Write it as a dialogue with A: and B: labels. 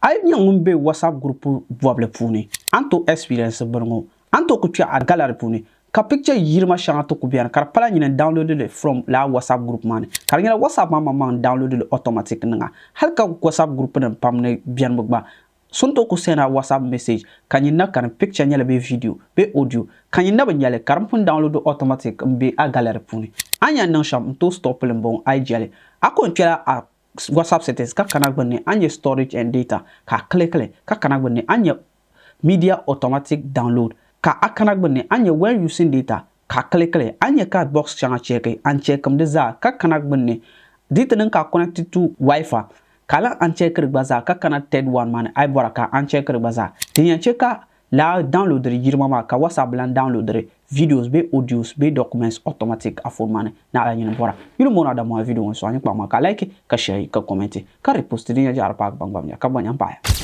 A: A yi nyɛ ŋun be WhatsApp group bɔbili puuni, a ni tooi experience bini ŋɔ. A ni tooi ku kpe a gallery puuni ka picture yirima shɛŋa ti ku beni ka di pala nyini n-download li from lala WhatsApp group maa ni. Ka di nyɛla WhatsApp maa maŋmaŋ n-download li automatic niŋ a. Hali ka WhatsApp group nim pam ni beni mi gba, so ni tooi ku send a WhatsApp message ka nyin na kani picture nyɛli bee video bee audio ka nyin na bi nyɛli ka di pun download automatic m-be a gallery puuni. A ni yɛn niŋ shɛm n-tooi stop li m-bɔŋɔ, a yi jɛli a ko n-kpela a WhatsApp settings ka kana gbunni a ni nyɛ storage and data ka a click li ka kana gbunni a ni nyɛ media automatic download ka a kana gbunni a ni nyɛ when using data ka a click li a ni nyɛ ka box shɛŋa check a ni checkim di zaa ka kana gbunni di ti niŋ ka a connect to wifi ka a lahi uncheck di gba zaa ka kana third one maa ni a yi bɔra ka a uncheck di gba zaa din yɛn che ka Lala downloadiri yirima maa ka WhatsApp lan downloadiri videos bee audios bee documents automatic a phone maa ni naɣila nyini bɔra. Yuli m-booni Adamu a video ŋɔ sɔŋ a nyikpaŋ maa ka like ka share ka comment ka repost din yɛn jaara paagi baŋ gba mi ka bɔ nya m-pahi.